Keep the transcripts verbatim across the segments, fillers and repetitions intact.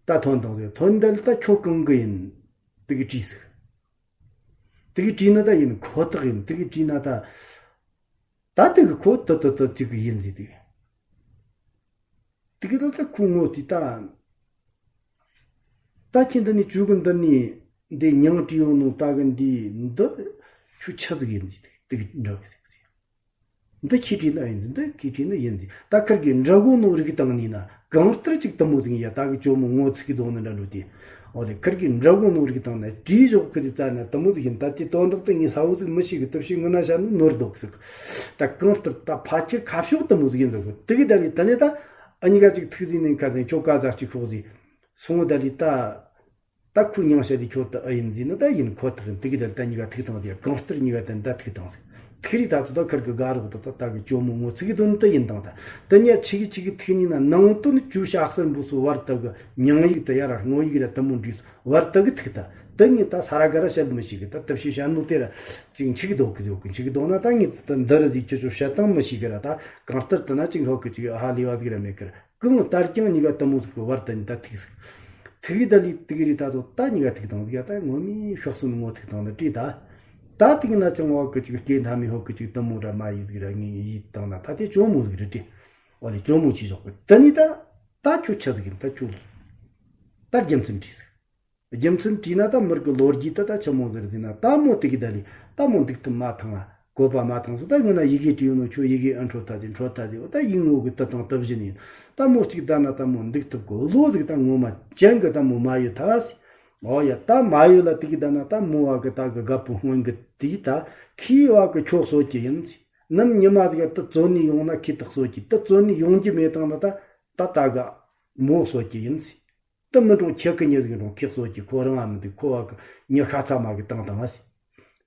ད་ཐོན་དང་ཟེར། ཐོན་འདི་ལ་ད་ཁྱོད་གང་གི་ཡིན། དེ་གི་དྲིས་ཟིག་དེ་གི་དྲིས་ན་ད་ཡིན་ཁོ་ཐག་ཡིན། དེ་གི་དྲིས་ན་ད། ད་དེ་གི་ཁོ་ཏི་ཏི་ཏི་ཅིག་གི་ཡིན་ཟིག་དེ་གི། དེ་གི་ད་ད་ཁོ་ངོ་དེ་ད། ད་ཁྱེད་འདི་ནས་བཅུ་གི་འདི་ནས་འདི་མྱིང་བྲིས་ཡོང་ནོ་ད་གི་འདི་འདི་ཁྱོད་ཆི་ཟིག་ཡིན་ཟིག་དེ་གི་འདྲ་གི་ཟིག་ཟིག་འདི་ཁྱེད་བྲིས་ན་ཡིན་ཟིག་འདི་ཁྱེད་བྲིས་ན་ཡིན་ཟིག་ད་ཁིར་གི་འདྲ་གོ་ནོ་རིགས་བཏང་ནས་ན་གང་ལྟར་ཅིག་དུ་མོ་ཟིག་ཡིན་ཡ། ད་གི་ཇོ་མོ་ངོ་ཚིག་གི་དོ་ནི་འདྲ་འགྲོ་དེ། འོ་དེ་ཁིར་གི་འདྲ་གོ་ནོ་རིགས་བཏང་ན་བྲིས་ཞོག་ཁི་དེ་རྩ་ན་དུ་མོ་ཟིག་ཡིན། ད་དེ་དོན་དག་དེ་ངས་ས་བོ་ཟིག་མི་ཤེས་གི་དུ་ཤེས་ངི་ན་ཤ་ནི་ནོར་འདུག་ཟིག་ད་གང་ལྟར་ད་ཕ་ཁྱེར་ཁ་ཕྱོགས་དུ་མོ་ཟིག་ཡིན་ཟིག་དེ་གི་ད་ལི་ད་ནི་ད་ཨ་ཉི་ག་ཅིག་ཐུག་ཟིན་ནས་ཁ་ཟིན་ཁྱོད་ག་ཟ་ཅིག་ཤོག་ཟིག་སོང་ད་ལི་ད། ད་ཁོའི་མྱིང་བཤད་དེ་ཁྱོད་ད་ཨེ་ཡིན་ཟེར་ན་ད་ཡིན་ཁོ་ཐག་ཡིན། དེ་གི་དེར་ད་གཉིས་ཀ་ཐུག་དང་ཟེར། གང་ལྟར་གཉིས་ཀ་དེ་ད་ཐུག་དང་ཟེར། ཐུག་རི་ད་ཚོ་ད་ཁིར་གི་དགའ་རོགས་ད་ད་ད་གི་ཇོ་མོ་ངོ་ཚིག་གི་དོན་དུ་ཡིན་དང་ད། དེ་ཉ་ཆི་གི་ཆི་གི་ཐུག་ནི་ན་ནང་དོན་ཇུ་ཤ་སར་འབུ་སུ་བར་དུ་གི་མྱིང་ཡིག་ད་ཡ་ར་སྔོ་ཡིག་ར་དུ་མོ་འབྲི་སུ་བར་དུ་གི་ཐུག་ད། དེ་ཉིད་ད་ས་ར་ག་ར་བཤད་མི་ཤེས་གི་ད་དུ་ཤི་བཤད་ནོ་དེ་ར་ཅིག་འཆི་གི་དོ་གི་ཟེར་གི་འཆི་གི་དོ་ན་ད་ཉིད་ད་འདི་ར་ཟིག་ཁྱོད་ཆོ་བཤད་དང་མི་ཤེས་གི་ར། ད་གང་ལྟར་དེ་ན་ཅིག་ཧོ་གི་ཅིག་ཧ་ལས་བ་ཟིག་ར་མེད་གི་ར། གང་ལྟར་ཀྱང་གཉིས་ཀ་དུ་མོ་ཟིག་གི་བར་དུ་ནི་ད་ཐུག་ཟིག་ཐུག་གི་ད་ལི་ཐུག་གི་རི་ད་ཚོ་ད་གཉིས་ཀ་ཐུག་དང་ཟིག་ཡ་ད་ངོ་མི་ཤོག་སུན་ངོ་ཐུག་དང་ད་བྲིས་ད། ད་ཐུག་ན་ཅང་བ་གི་ཅིག་སྐྱེ་མཐའ་མི་ཧོ་གི་ཅིག་དུ་མོ་ར་མ་ཡི་ཟིག་ར་ངེ་ཡི་དང་ན་ད་དེ་ཇོ་མོ་ཟིག་རེད་དྲི། འོ་ལེ་ཇོ་མོ་ཆི་ཞོག་གི་ད་ནི་ད་ད་ཁྱོད་ཆི་ཟིག་ཡིན་ད་ཁྱོད་ད་རྒྱུ་མཚན་བྲིས་ཟིག་རྒྱུ་མཚན་བྲིས་ན་ད་མིར་གི་ལོ་རྒྱུས་ད་ད་ཆི་མོ་ཟེར་ཟིན་ན་ད་མོ་དེ་གི་ད་ལི་ད་མོ་འདུག་ཐུབ་མ་ཐང་ང་གོ་པ་མ་ཐང་སོ་ད་ངོ་ན་ཡི་གེ་བྲིས་ཡོད་ནོ་ཁྱོད་ཡི་གེ་ཨ་འཕྲོད་ད་དེ་འཕྲོད་ད་དེ་འོ་ད་ཡིག་ངོ་གི་ད་དང་ད་བཞིན་ཡིན། ད་མོ་གཅིག་ད་ན་ད་མོ་འདུག་ཐུབ་གོ་ལོ་ཟིག་ད་ངོ་མ་ཅན་གི་ད་མོ་མ་ཡོད་ཐ་སི། འོ་ཡ་ད་མ་ཡོད་ལ་དེ་གི་ད་ན་ད་མོ་བ་གི་ད་གི་དགའ་པོ་སྔོན་གི་དེ་ད་ཁྱི་བ་གི་ཁྱོད་གསོད་ཀྱི་ཡིན་སི། ནམ་ཉི་མ་ཟིག་ད་བཙོན་ནས་ཡོང་ན་ཁྱི་ད་གསོད་ཀྱི་ད་བཙོན་ནས་ཡོང་རྒྱུ་མེད་དང་ན་ད་ད་ད་ག་མོ་གསོད་ཀྱི་ཡིན་སི། དེ་མི་འགྲོ་ཁྱེད་ཀི་ཉེ་ཟིག་འགྲོ་ཁྱེད་གསོད་ཀྱི་ཁོ་རང་ཨ་མི་འདུག་ཁོ་བ་གི་ཉི་ཤ་ཚ་མ་གི་བཏང་བཏང་ཨ་སི།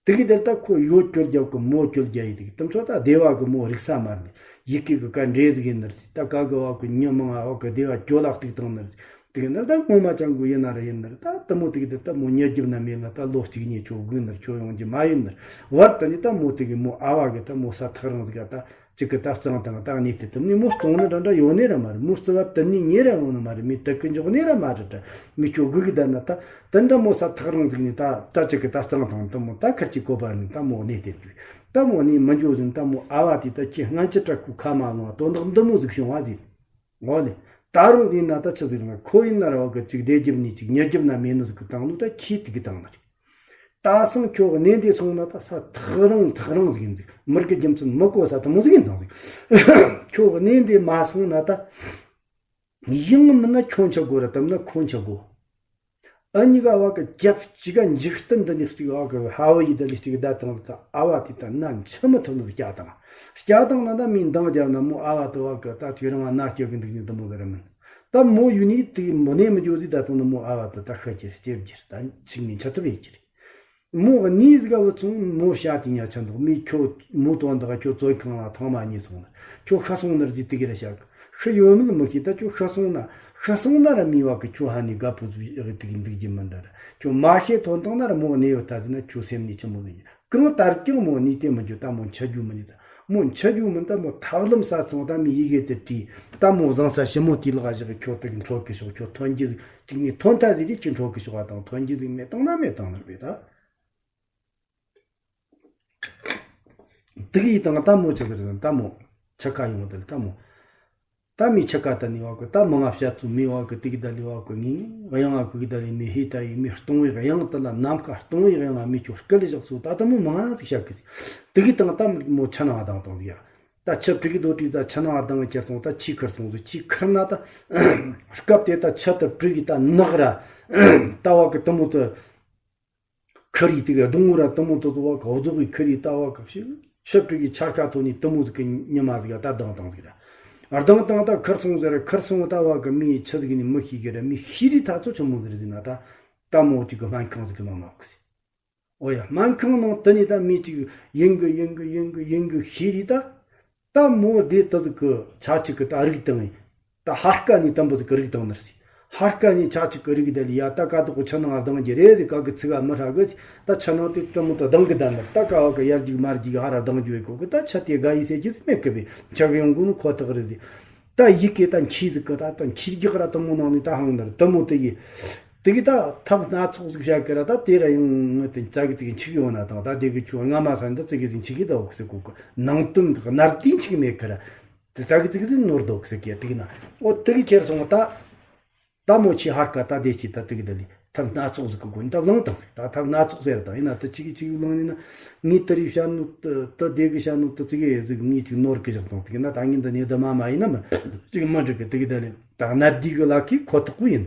དེ་གི་དེར་ད་ཁོ་ཡོད་གྱོད་རྒྱབ་གི་མོ་གྱོད་རྒྱ་ཡི་དེ་གི་དེ་ཚོ་ད་སྡེ་བ་གི་མོ་རིག་ས་མ་རེད། ཡི་གེ་གི་ཀ་འདྲེ་ཟིག་ཡིན་ནར་སི་ད་ཀ་གི་བ་གི་ཉི་མང་ཨ་བ་གི་སྡེ་བ་གྱོད་ལག་ཏིག་བཏང་ནར་སི། དེ་གི་ནར་ད་ངོ་མ་ཅང་གི་ཡིན་ན་ར་ཡིན་ནར་ད་དེ་མོ་དེ་གི་དེ་ད་མོ་ཉེ་རྒྱབ་ན་མེད་ན་ད་ལོ་གཅིག་ཉེ་ཆོ་དགོས་ནར་ཆོ་ཡོང་རྒྱུ་མ་ཡིན་ནར་བར་དུ་ནི་ད་མོ་དེ་གི་མོ་ཨ་བ་གི་ད་མོ་ས་ཐག་རིང་ཟིག་ད། གཅིག་གི་ད་གཙང་དང་ད་གནས་དེ་དུམ་ནི་མོ་གཙང་ནི་འདྲ་འདྲ་ཡོད་ནི་ར་མ་རེད། མོ་རྩི་བ་དུ་ནི་ཉེ་ར་ཡོང་ནི་མ་རེད། མི་དུ་གི་འཇོག་ནི་ར་མ་རེད་དྲ། མི་ཁྱོད་དགུ་གི་ད་ན་ད་དུ་འདྲ་མོ་ས་ཐག་རིང་ཟིག་ནི་ད་ད་གཅིག་གི་ད་གཙང་དང་དུ་མོ་ད་ཁར་གཅིག་གོ་པ་ནི་ད་མོ་གནས་དེ་རྒྱུ་ད་མོ་ནི་མི་འཇོག་ཟིན་ད་མོ་ཨ་བ་དེ་ད་ཁྱེད་སྔ་ཕྱི་དྲ་ཁུ་ཁ་མ་མ་དོན་དག་འདི་མོ་ཟིག་བྱུང་བ་ཟིག་འོ་ལེ། ད་རུང་དེ་ན་ད་ཆི་ཟིག་ན་ཁོ་ཡིན་ན་ར་བ་གི་གཅིག་བདེ་རྒྱབ་ནི་གཅིག་ཉེ་རྒྱབ་ན་མེད་ནི་ཟིག་གི་བཏང་ནི་ད་ཁྱེད་དེ་གི་བཏང་ནི་རེད། ད་སང་ཁྱོད་གནས་འདི་སོང་ན་ད་ས་ཐག་རིང་ཐག་རིང་ཟིག་ཡིན་ཟིག་མིར་གི་རྒྱུ་མཚན་མི་གོ་ས་དུ་མོ་ཟིག་ཡིན་དང་ཟིག་ཁྱོད་གནས་འདི་མ་སོང་ན་ད་ཡང་མིན་ན་ཁྱོད་འཆི་དགོས་ར་དམ་ན་ཁོ་འཆི་དགོས། ཨ་ཉི་ག་བ་གི་རྒྱབ་གཅིག་ག་འཇིག་རྟེན་འདི་ནས་གཅིག་བ་གི་ཧ་བ་ཡི་ད་ལི་གཅིག་ད་དང་ད་ཨ་བ་དེ་ད་ན་འཆི་མི་ཐུབ་ནི་སྐྱ་དང་སྐྱ་དང་ན་ད་མིན་འདང་རྒྱབ་ན་མོ་ཨ་བ་དུ་བ་གི་ད་གཅིག་རང་ན་སྐྱོ་གི་འདུག་ནི་དུ་མོ་ཟེར་མིན། ད་མོ་ཡུ་ནི་དེ་མོ་ནས་མི་འགྱོ་ཟིག་ད་དང་ན་མོ་ཨ་བ་དུ་ད་ཤ་ཁྱེར་སྐྱེ་བསྒྱུར་ད་ཚིག་ནས་འཆི་ཐུབ་ཡེ་ཁྱེར། མོ་གནས་ཟིག་བུ་ཚུང་མོ་བྱ་དེ་ཉ་ཆ་འདུག་མི་ཁྱོད་མོ་དོན་དག་ཁྱོད་བཙོན་ཁང་ལ་ཐང་མ་ཉེ་སོང་ན་ཁྱོད་ཤ་སོང་ནར་ཟིག་དེ་གི་ར་བྱ་གི་ཤི་ཡོད་མིན་མི་ཤེས། ད་ཁྱོད་ཤ་སོང་ན་ཤ་སོང་ན་ར་མི་བ་གི་ཁྱོད་ཧ་ནི་དགའ་པོ་ཟིག་ཨེ་གི་དེ་གི་འདུག་རྒྱུ་མིན་འདྲ་ར་ཁྱོད་མ་ཤེས་དོན་དག་ན་ར་མོ་གནས་བུ་ད་ཟིན་ན་ཁྱོད་སེམས་ནས་ཆི་མོ་ཟིག་གང་ལྟར་ཀྱང་མོ་གནས་དེ་མི་འགྱོ། ད་མོ་འཆི་རྒྱུ་མིན་ནི་ད། མོ་འཆི་རྒྱུ་མིན་ད་མོ་ཐབས་ལམ་ས་ཚོང་ད་མི་ཡི་གེ་དེ་བྲིས་ད་མོ་བཟང་ས་ཞི་མོ་དེ་ལག་བཞག་གི་ཁྱོད་དེ་གི་འཕྲོད་གི་ཤོག་ཁྱོད་ཐོན་རྒྱུ་ཟིག་གཅིག་ནས་ཐོན་ཐ་ཟིག་དེ་ཁྱོད་འཕྲོད་གི་ཤོག་བ་དང་ཐོན་རྒྱུ་ཟིག་མེད་དང་ན་མེད་དང་ནར་བས་ད། དེ་གི་དང་ད་མོ་ཆི་ཟིག་རེད་ད་མོ་ཆི་ཁ་ཡོང་དེ་ད་མོ། ད་མི་ཆི་ཁ་ད་ནི་བ་གི་ད་མི་ང་བཤད་ཚུལ་མི་བ་གི་དེ་གི་ད་ལི་བ་གི་ངི་ངི་གཡང་ང་གི་གི་ད་ལི་མི་ཧི་ད་ཡི་མི་སྟོང་བའི་གཡང་དེ་ལ་ནམ་མཁའ་སྟོང་བའི་གཡང་ང་མི་ཁྱོད་སྐད་ལ་བཞག་སོ་ད་ད་མོ་མ་ང་ཟིག་བཤད་གི་ཟིག་དེ་གི་དང་ད་མོ་ཆི་ན་དང་དང་ཟིག་ཡ། ད་ཆི་བྲི་གི་དོ་བྲི་ད་ཆི་ན་དང་ཁྱེར་སོང་ད་ཆི་ཁར་སོང་ཟིག་ཆི་ཁར་ན་ད་སྐབས་དེ་ད་ཆི་ད་བྲི་གི་ད་ནག་ར་ད་བ་གི་ད་མོ་ད། ཁ་རི་དེ་ག་སྡོང་བོ་ར་དུ་མོ་དུ་དུ་བ་ག་བོ་ཟོག་གི་ཁ་རི་ལྟ་བ་ག་ཤི་ཆུ་བྲི་གི་ཆར་ཁ་ཐོག་ནས་དུ་མོ་ཟིག་གི་ཉི་མ་ཟིག་ད་ལྡང་དང་ཟིག་ར་ལྡང་དང་ད་ཁར་སོང་ཟེར་ཁར་སོང་ལྟ་བ་གི་མི་ཆི་ཟིག་ནི་མི་ཤི་གི་ར་མི་ཤི་རི་ད་ཚོ་ཆུ་མོ་ཟིག་རི་ཟིག་ན་ད་ད་མོ་ཅིག་གི་སྨན་ཁང་ཟིག་གི་ནང་ནོག་གི་ཟིག་འོ་ཡ་སྨན་ཁང་ནང་དུ་ནི་ད་མི་ཅིག་ཡིན་གི་ཡིན་གི་ཡིན་གི་ཡིན་གི་ཤི་རི་ད། ད་མོ་དེ་ད་ཟིག་གི་ཆ་ཅིག་གི་ད་རིག་དང་ད་ཧར་ཀ་ནི་དམ་པོ་ཟིག་གི་རིག་དང་ནར་སི། ཧར་ཀ་ནི་ཆ་ཅིག་གི་རིག་དེ་ལ་ཡ་ད་ཀ་དོག་གི་ཆུ་ནང་ལྡང་རྒྱུ་རེད་ཟིག་ཀ་གི་ཚིག་ག་མི་ཧྲ་གི་ད་ཆུ་ནང་དེ་དུ་མོ་ད་ལྡང་གི་ད་ནར་ད་ཀ་བ་གི་ཡར་རྒྱུག་མར་རྒྱུག་ཧ་ར་ལྡང་རྒྱུ་ཡོད་གོ་གི་ད་ཆུ་དེ་དགའ་ཡི་ཟེར་རྒྱུ་ཟིག་མེད་གི་བས་ཆུ་གི་ཡོང་གོ་ནི་ཁོ་ཐག་རེད་ཟིག་ད་ཡི་གེ་ད་འཆི་ཟིག་གི་ད་ད་འཆི་རྒྱག་ར་དུ་མོ་ནང་ནས་ད་ཧང་ནར་དུ་མོ་དུ་ཡི། དེ་གི་ད་ཐབས་སྣ་ཚོགས་ཟིག་བྱ་གི་ར་ད་དེ་ར་ཡང་ངི་དེ་ཙ་གི་དེ་གི་འཆི་གི་ཡོང་ན་དང་ད་དེ་གི་ཆུ་སྔ་མ་ས་འདི་ཙི་གི་ཟིག་འཆི་གི་ད་འོག་སི་གོ་གི་ནང་དོན་གི་ནར་དེ་འཆི་གི་མེད་གི་ར། དེ་ཙ་གི་ཙི་གི་ཟིག་ནོར་དོག་སི་གི་དེ་གི་ན་འོ་དེ་གི་ཁྱེར་སོང་ད། ད་མོ་ཆི་ཧར་ཀ་ད་དེ་ཆི་ད་དེ་གི་ད་ལི་ཐབས་སྣ་ཚོགས་ཟིག་གི་གོ་ནི་ད་བླང་དང་ཟིག་ད་ཐབས་སྣ་ཚོགས་ཟེར་དང་ཡིན་ན་ད་ཆི་གི་ཆི་གི་བླང་ནི་ན་ངི་ད་རི་བྱ་ནོ་ད་དེ་གི་བྱ་ནོ་ད་ཙི་གི་ཟིག་ངི་ཆི་ནོར་གི་བཞག་དང་དེ་གི་ན་ད་ངི་ད་ནི་ད་མ་མ་ཡིན་ན་མ་ཆི་གི་མ་འགྲིག་གི་དེ་གི་ད་ལི་ད་གནད་དེ་གི་ལ་ཁི་ཁོ་ཐག་གི་ཡིན།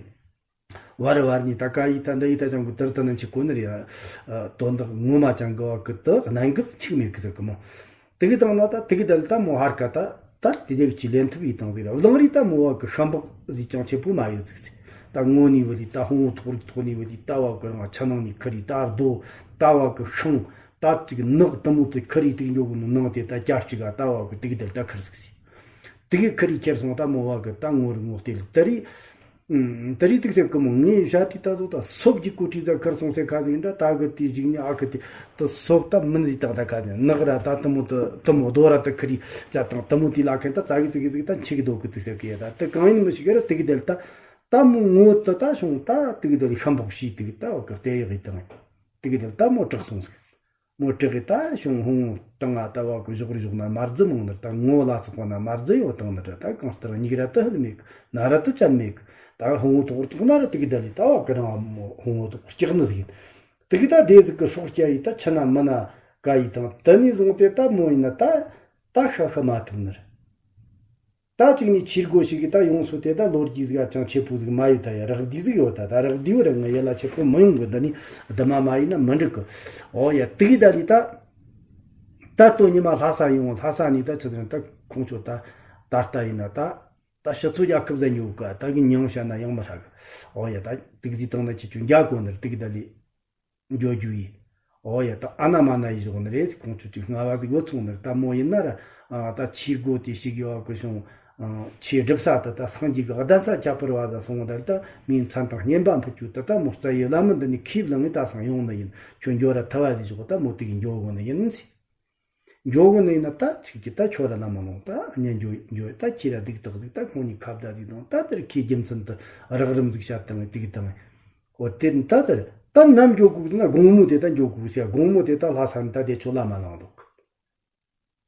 བར་བར་ནི་ད་ཀ་ཡི་ད་འདི་ཡི་ད་ཅང་གི་དིར་ད་ནན་ཆི་གོ་ནི་རེད། དོན་དག་ངོ་མ་ཅང་གི་བ་གི་ད་གནད་འགག་ཆི་མེད་གི་ཟེར་གི་མོ། དེ་གི་དང་ན་ད་དེ་གི་ད་ལི་ད་མོ་ཧར་ཀ་ད་ད་དེ་དེ་གི་ལེན་ཐུབ་ཡི་དང་ཟིག་ར་བླང་རི་ད་མོ་བ་གི་ཤམ་བག་ཟིག་ཅང་ཆེ་པོ་མ་ཡོད་ཟིག་ཟིག་ད་ངོ་ནི་བ་ལི་ད་ཧོང་བོ་ཐོག་རི་ཐོག་ནི་བ་ལི་ད་བ་གི་རང་ཆ་ནང་ནི་ཁ་རི་ད་རྡོ་ད་བ་གི་ཤང་ད་ཅིག་ནག་ད་མོ་དེ་ཁ་རི་དེ་གི་འཇོག་གི་ནང་དེ་ད་རྒྱབ་ཅིག་ག་ད་བ་གི་དེ་གི་ད་ལི་ད་ཁར་ཟིག་ཟིག་དེ་གི་ཁ་རི་ཁྱེར་སོང་ད་མོ་བ་གི་ད་ངོ་རི་ངོ་སྟེ་ལི་ད་རི། ད་རེས་ཏིག་ཟེར་གི་མོ་ངའི་ཞ་ཏི་ད་ཟོ་ད་སོབ་ཀྱི་ཀོ་ཏི་ཟ་ཁར་སོང་སེ་ཁ་ཟིག་འདྲ་ད་གི་ཏི་ཞིག་ནི་ཨ་ཁི་ཏི་ད་སོབ་ད་མིན་ཟིག་ད་ད་ཁ་ཟིག་ནག་ར་ད་ཏི་མོ་ཏི་ཏི་མོ་རྡོ་ར་ཏི་ཁི་རི་ཅ་དང་ཏི་མོ་ཏི་ལ་ཁན་ད་ཙ་གི་ཙི་གི་ཟིག་ད་འཆི་གི་དོ་གི་ཏི་ཟེར་གི་ཡ་ད་ཏི་གང་ཡིན་མི་ཤི་གི་ར་ཏི་གི་དེ་ལ་ད་ད་མོ་ངོ་ཏི་ད་ཤོང་ད་ཏི་གི་དེ་ལ་ཤམ་བག་ཤི་ཏི་གི་ད་བ་གི་ལྟེ་ཡག་གི་ཏང་ཏི་གི་དེ་ལ་ད་མོ་དྲག་སོང་ཟིག་མོ་དྲག་གི་ད་ཤོང་ཧོང་བཏང་ང་ད་བ་གི་ཞོག་རི་ཞོག་ན་མར་རྫི་མང་ནི་ད་ངོ་ལ་སོགས་པ་ན་མར་རྫི་ཡོད་བཏང་ནི་ད་ད་གང་ལྟར་སྙིགས་ར་ཏི་ཧལ་མེད་གི་ན་ར་ཏི་ཅན་མེད་གི་ད་ཧོང་བོ་དོག་དོག་ན་ར་ཏི་གི་ད་ལི་ད་བ་གི་རང་མོ་ཧོང་བོ་དོག་སྐྱག་ནི་ཟིག་ཡིན། ཏི་གི་ད་དེ་ཟིག་གི་སྲོག་སྐྱ་ཡི་ད་ཆི་ན་མི་ན་ཀ་ཡི་དང་དི་ནི་བཟུང་སྟེ་ད་མོ་ཡིན་ན་ད་ད་ཤ་ཤ་མ་ཐུབ་ནི་རེད། ད་གཅིག་ནས་ཕྱི་སྒོ་ཞིག་གིས་ད་ཡོངས་སུ་དེ་ད་ལོ་རྒྱུས་ཟིག་ཅང་ཆེ་པོ་ཟིག་མ་ཡོད། ད་ཡ་རག་བསྡུས་ཟིག་ཡོད། ད་ད་རག་བསྡུས་བར་ངའི་ཡ་ལ་ཆེ་པོ་མི་ཡོང་གི། འདི་ནི་འདི་མ་མ་ཡིན་ན་མི་འགྲིག་གི། ཨོ་ཡ་དེ་གི་ད་ལི་ད་ད་ལྟོ་ཉི་མ་ལྷ་ས་ཡོང་། ལྷ་ས་ནས་ད་ཆི་ཟེར་ད་ཁོང་ཚོ་ད་ད་ལྟ་ཡིན་ན་ད་ད་ཕྱི་ཚོ་རྒྱལ་ཁབ་ཟ་ཉོ་གི། ད་གི་མྱང་བཤད་ན་ཡང་མི་ཧྲ་གི། ཨོ་ཡ་ད་དེ་གི་ཟིག་བཏང་ན་ཁྱེད་ཆོ་འཇའ་གོ་འདིར་དེ་གི་ད་ལི། འགྱོ་རྒྱུ་ཡིན། ཨོ་ཡ་ད་ཨ་ན་མ་ན་ཡི་ཞོག་ནི་རེད། ཁོང་ཚོ་ཅིག་སྔ་བ་ཟིག་བུད་སོང་ནི་རེད། ད་མོ་ཡིན་ན་ར་ཨ་ད་ཕྱི་སྒོ་དེ་ཞིག་ཡོད་གི་བྱུང་། ཆེ་སྒྲུབ་ས་ད་ད་སངས་རྒྱས་གི་གདན་ས་ཁྱད་པར་བ་ཟ་སོང་བ་ད་ད་མིའི་མཚན་དང་བསྙེན་པ་ཕུལ་རྒྱུ་ད་ད་མོ་རྩ་ཡི་བླ་མ་འདི་ནི་ཁས་བླངས་ངས་ད་སང་ཡོང་ནི་ཡིན། ཁྱོད་འགྱོ་ར་ཐ་བ་ཟིག་ཞོག་ད་མོ་དེ་གི་འགྱོ་གོ་ནི་ཡིན་ཟེར། འགྱོ་གི་ནི་ཡིན་ན་ད་ཅིག་གི་ད་ཁྱོད་ར་ལ་མ་ལོང་ད་ཉན་འགྱོ་འགྱོ་ད་ཁྱེད་ར་སྡིག་དག་ཟིག་ད་ཁོང་གཉིས་ཁ་བརྡ་ཟིག་དང་ད་དེར་ཁྱེད་རྒྱུ་མཚན་དུ་རག་རིམ་ཟིག་བཤད་དང་དེ་གི་དང་། འོ་དེ་ད་དེར་ད་ནམ་འགྱོ་དགོས་ན་དགོང་མོ་དེ་ད་འགྱོ་དགོས་ཟེར། དགོང་མོ་དེ་ད་ལྷ་ས་ནས་ད་དེ་ཆོ་ལ་མ་ལང་འདུག་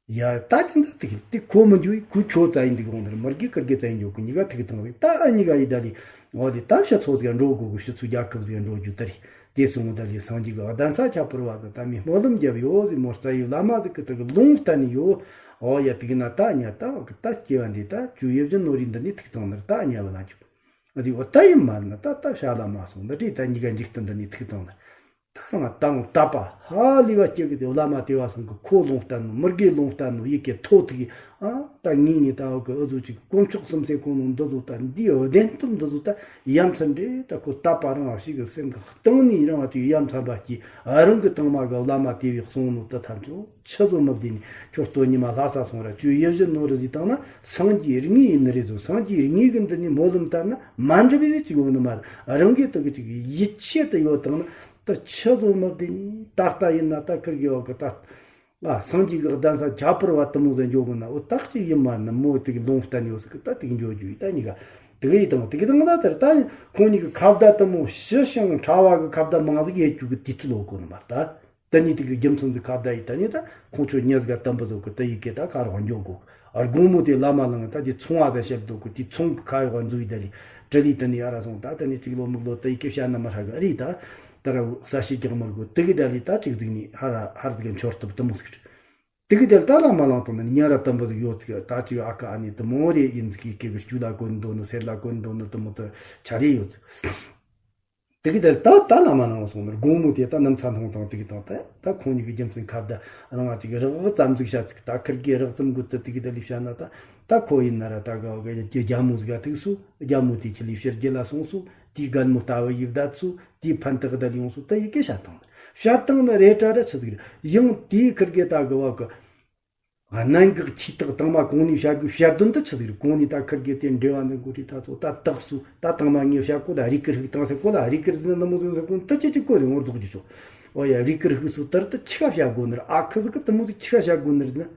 ཡ་ད་དེ་འདྲ་དེ་དེ་ཁོ་མི་འགྱོ་ཡི་ཁོ་ཁྱོད་ཙ་ཡིན་འདུག་འོང་དེར་མི་རྒྱུ་ཀིར་གི་ཙ་ཡིན་འགྱོ་གི་གཉིས་ཀ་ཐུག་དང་ཟིག་ད་ཨ་གཉིས་ཀ་ཡི་ད་ལི། འོ་དེ་ད་ཕྱི་ཚོ་ཟིག་འགྲོ་དགོས་གི་ཕྱི་ཚོ་རྒྱལ་ཁབ་ཟིག་འགྲོ་རྒྱུ་དེ་རེད། དེ་སོང་ངོ་ད་ལི་སངས་རྒྱས་གི་གདན་ས་ཁྱད་པར་བ་དང་ད་མི་སྨོན་ལམ་རྒྱབ་ཡོད་ཟིག་མོ་རྩ་ཡི་བླ་མ་ཟིག་གི་ད་གི་ལུང་བསྟན་ནི་ཡོད། འོ་ཡ་དེ་གི་ན་ད་ཉ་ད་འོ་གི་ད་སྐྱེ་བ་འདི་ད་ཇུ་ཡེ་བཞིན་ནོ་རི་འདི་ནི་ཐུག་དང་ནར་ད་ཉ་བ་ལ་འཇུ། ཨ་ཟིག་འོ་ད་ཡིན་མ་རེད་ན་ད་ད་ཤ་ལ་མ་སོང་ད་དྲི་ད་གཉིས་ཀ་འཇིག་རྟེན་འདི་ནི་ཐུག་དང་ནར། ད་རང་དང་དད་པ་ཧ་ལས་པ་སྐྱེ་གི་དེ་བླ་མ་དེ་བ་སང་གི་ཁོ་ལུང་བསྟན་ནོ་མི་དགེ་ལུང་བསྟན་ནོ་ཡི་གེ་ཐོ་ཐུག་གི། ཨ་ད་ངེད་གཉིས་ད་འོ་གི་ཨུ་ཟུ་ཅིག་དཀོན་མཆོག་གསུམ་སེ་ཁོང་ནོ་འདི་ཟོ་ད་འདི་འོ་བདེན་སྟོབས་འདི་ཟོ་ད་ཡ་མཚན་འདྲེ་ད་ཁོ་དད་པ་རང་བ་ཞིག་གི་སེམས་གི་གཏིང་ནས་རང་བ་ཅིག་ཡ་མཚན་པ་སྐྱེ། ཨ་རང་གི་དང་མ་གི་བླ་མ་དེ་བས་གསུང་ནོ་ད་ཐམས་ཅད་ཆི་ཟོ་མི་བདེ་ནི་ཁྱོད་ལྟོ་ཉི་མ་ལྷ་ས་སོང་ར་ཅུ་ཡེ་བཞི་ནོ་རི་ཟིག་བཏང་ན་སངས་རྒྱས་རིགས་ངེས་ཡིན་ནི་རེད་ཟོ། སངས་རྒྱས་རིགས་ངེས་གི་འདི་ནི་སྨོན་ལམ་བཏབ་ན་མ་འགྲུབ་པའི་ཅིག་ཡོང་ནི་མ་རེད། རང་གི་ད་གི་ཅིག་ཡིད་ཆེས་དུ་ཡོད་བཏང་ན། ད་ཆི་ཟོ་མི་བདེ་ནི་ད་ལྟ་ཡིན་ན་ད་ཁིར་གི་བ་གི་ད། ཨ་སངས་རྒྱས་གི་གདན་ས་ཁྱད་པར་བ་དུ་མོ་ཟེར་འཇོག་གི་ན་འོ་ད་ཅིག་ཡིན་མ་ན་མོ་དེ་གི་ལུང་བསྟན་ཡོད་ཟིག་གི་ད་དེ་གི་འཇོག་རྒྱུ་ཡིན་ད་གཉིས་ཀ་དེ་གི་ཡི་དང་དེ་གི་དང་ད་དེར་ད་ཁོང་གཉིས་གི་ཁ་བརྡ་དུ་མོ་ཞི་ཞིང་ཕྲ་བ་གི་ཁ་བརྡ་མང་ཟིག་ཡེད་རྒྱུ་གི་དུས་ཚོད་ལོག་གོ་ནི་མ་རེད་ད། ད་ནི་དེ་གི་རྒྱུ་མཚན་ཟིག་ཁ་བརྡ་ཡི་ད་ནི་ད་ཁོང་ཚོ་ཉེ་ཟིག་ག་དམ་པ་ཟོ་གི་ད་ཡི་གེ་ད་ཁ་རོག་འཇོག་གོ། ཨ་དགོང་མོ་དེ་བླ་མ་ལང་ད་དེ་ཚོང་བ་ད་བཤད་འདུག་གི་དེ་ཚོང་གི་ཁ་ཡོག་འཛུལ་ཡི་ད་ལི་ཏྲི་ལི་ད་ནི་ཨ་ར་སོང་ད་ད་ནི་ཅིག་ལོ་མིག་ལོ་ད་ཡི་གེ་བཤད་ན་མ་ཧྲ་གི་ཨ་རི་ད་ད་ར་ས་ཤི་རྒྱག་མར་གོ་དེ་གི་ད་ལི་ད་ཅིག་ཟིག་ནི་ཧ་ར་ཧར་ཟིག་ག་འཆོར་ཐུབ་དུ་མོ་ཟིག་རེད། དེ་གི་དེར་ད་ལ་མ་ལང་དང་ནི་ཉ་ར་དམ་པ་ཟིག་ཡོད་ཟིག་ད་ཅིག་ཨ་ཁ་ཨ་ནི་དུ་མོ་རེ་ཡིན་ཟིག་གི་སྐེ་གི་སྐྱུ་ལ་གོན་འདོན་ནི་སེར་ལ་གོན་འདོན་ནི་དུ་མོ་ད་ཆ་རེ་ཡོད་ཟིག་དེ་གི་དེར་ད་ད་ལ་མ་ལང་སོང་ནི་དགོང་མོ་དེ་ད་ནམ་ཚ་ཐོང་ཐོང་དེ་གི་དང་ད་ད་ཁོང་གཉིས་གི་རྒྱུ་མཚན་ཁ་བརྡ་རང་ང་ཅིག་རག་ཙམ་ཟིག་བཤད་ཟིག་ད་ཁིར་གི་རག་ཙམ་གུ་ད་དེ་གི་ད་ལི་བཤད་ན་ད་ད་ཁོ་ཡིན་ན་ར་ད་ག་གི་རྒྱ་མོ་ཟིག་ག་ཐུག་སོ། རྒྱ་མོ་དེ་ཁྱི་ལི་ཕྱིར་རྒྱལ་ལ་སོང་སོ། དེའི་རྒན་མོ་ལྟ་བུ་ཡིབ་བསྡད་སོ། དེའི་ཕན་ཐག་བསྡད་ཡོང་སོ། ད་ཡི་གེ་བཤད་སྟངས་བཤད་སྟངས་ནི་རེ་གྲ་ར་ཆི་ཟིག་རེད། ཡང་དེའི་ཁིར་གི་ད་གི་བ་གི་གནད་འགག་ཆེ་ཐག་དང་མ་གོང་ནས་བཤད་དགོས་བཤད་དོན་དུ་ཆི་ཟིག་རེད། གོང་ནས་ད་ཁིར་གི་དེ་འབྲེལ་བ་འདི་འགོ་རེད། ད་ཚོ་ད་རྟགས་སུ་ད་དང་མ་ངས་བཤད་གོ་ལ་རིག་གི་རིག་དང་ཟེར་གོ་ལ་རིག་གི་རིག་ནི་ནི་མོ་ཟིག་ཟེར་གོ་ད་ཅི་ཅི་གོ་རེད་ངོ་རྫོགས་ཀྱི་ཆོག་ཨོ་ཡ་རིག་གི་རིག་སུ་ལྟར་དུ་ཆི་ག་བཤད་དགོ་ནི་རེད། ཨ་ཁི་ཟིག་གི་དུ་མོ་ཟིག་ཆི་ག་བཤད་དགོ་ནི་རེད་ན།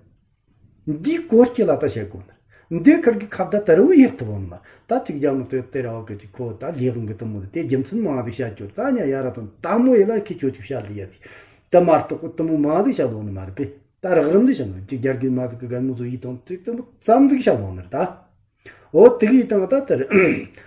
འདིའི་སྐོར་སྐྱེ་ལ་ད་བཤད་དགོ་ནི། འདི་ཁུར་གི་ཁ་བརྡ་དར་བུ་ཡེར་ཐུབ་བོ་ནི་མ། ད་ཅིག་རྒྱ་མོ་དེ་དེ་ར་བ་གི་ཅིག་ཁོ་ད་ལས་དབང་གི་དུ་མོ་དེ་རྒྱུ་མཚན་མང་ཟིག་བཤད་རྒྱུ་ད་ཉ་ཡ་ར་དང་ད་མོ་ཡེ་ལ་ཁི་ཁྱོད་ཅིག་བཤད་ལི་ཡ་ཅིག་དུ་མ་གཏོགས་གི་དུ་མོ་མང་ཟིག་བཤད་ལོ་ནི་མ་རེད་པས། ད་རག་རིམ་འདི་བཤད་ནོ་ཅིག་རྒྱ་རྒན་མ་ཟིག་གི་རྒན་མོ་ཚོ་ཡིད་དང་ཅིག་དུ་མོ་ཙམ་ཟིག་བཤད་ལོ་ནི་རེད་ད། འོ་དེ་གི་དང་ད་དེར་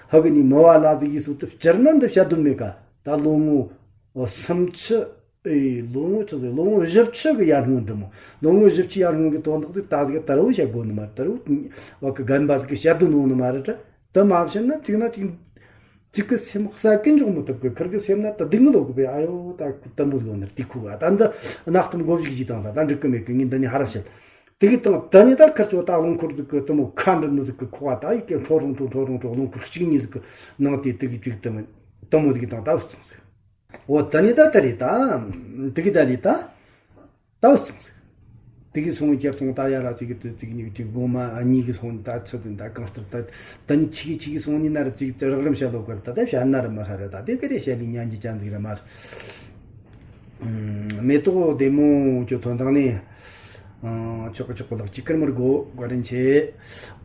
ཧ་གི་ནི་མི་བ་ལ་ཟིག་ཡིས་སུ་དུ་སྤྱིར་ན་འདི་བཤད་དོན་མེད་ཀ། ད་ལོ་ངོ་སུམ་ཅུ། ཨེ། ལོ་ངོ་ཆི་ཟིག་ལོ་ངོ་བཞི་བཅུ་གི་ཡར་སྔོན་འདྲི་མོ། ལོ་ངོ་བཞི་བཅུ་ཡར་སྔོན་གི་དོན་དག་ཟིག་ད་ཟིག་དར་བུ་བཤད་དགོ་ནི་མ་དར་བུ་བ་གི་རྒན་པ་ཟིག་གི་བཤད་དོན་ནོ་ནི་མ་རེད་དྲ། དུ་མ་བཤད་ན་ཅིག་ན་ཅིག་ཅིག་གི་སེམས་ས་ཀུན་འཇོག་མི་ཐུབ་གི། ཁུར་གི་སེམས་ན་ད་སྡུག་བསྔལ་ལོག་གི་པས། ཨ་ཡོ་ད་དུ་མོ་ཟིག་ཡོད་ནི་དེ་ཁུ་ག་ད་འདི་གནའ་གཏམ་མགོ་བཞུགས་ཀྱི་དང་ད་ད་འགྲིག་གི་མེད་གི། ངས་འདི་ནས་ཧ་ར་བཤད། དེ་གི་དང་ད་ནི་ད་ཁུར་ཆོ་ད་རླུང་འཁོར་ཟིག་གི་དུ་མོ་ཁ་འདྲི་ནི་ཟིག་གི་ཁོ་བ་ད་ཡི་གེ་འཕྲོ་རུང་འཕྲོ་འཕྲོ་རུང་འཕྲོ་རླུང་འཁོར་གཅིག་གཉིས་ཟིག་གི་ནང་དེ་དེ་གི་ཅིག་དུ་མོ་དུ་མོ་ཟིག་གི་དང་ད་བུ་ཚང་ཟིག་འོ་ད་ནི་ད་ད་རེད་ད། དེ་གི་ད་ལི་ད། ད་བུ་ཚང་ཟིག་དེ་གི་སོང་བའི་ཁྱེར་སོང་ད་ཡ་ར་ཅིག་གི་དེ་ཅིག་གཉིས་ཅིག་སྒོ་མ་གཉིས་གི་སོང་ད་ཚོད་དེ་ད་གང་ལྟར་ད་ད་ནི་ཆི་གི་ཆི་གི་སོང་ནི་ན་ར་ཅིག་རག་རིམ་བཤད་ལོ་གར་ད་ད་བཤད་ན་ར་མ་ཧ་ར་ད་དེ་གི་རེ་བཤད་ལི་ཉན་གྱི་ཅན་ཟིག་ར་མ་ར། མེ་ཏོག་བདེ་མོ་ཁྱོད་ཐོན་དང་ནི། ཨང་། ཆོག་གི་ཆོག་གི་ལག་གཅིག་ཁུར་མར་གོ་བཀའ་དྲིན་ཆེ།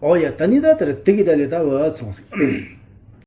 ཨོ་ཡ་ད་ནི་ད་དེར་དེ་གི་ད་ལི་ད་བུ་ཚང་ཟིག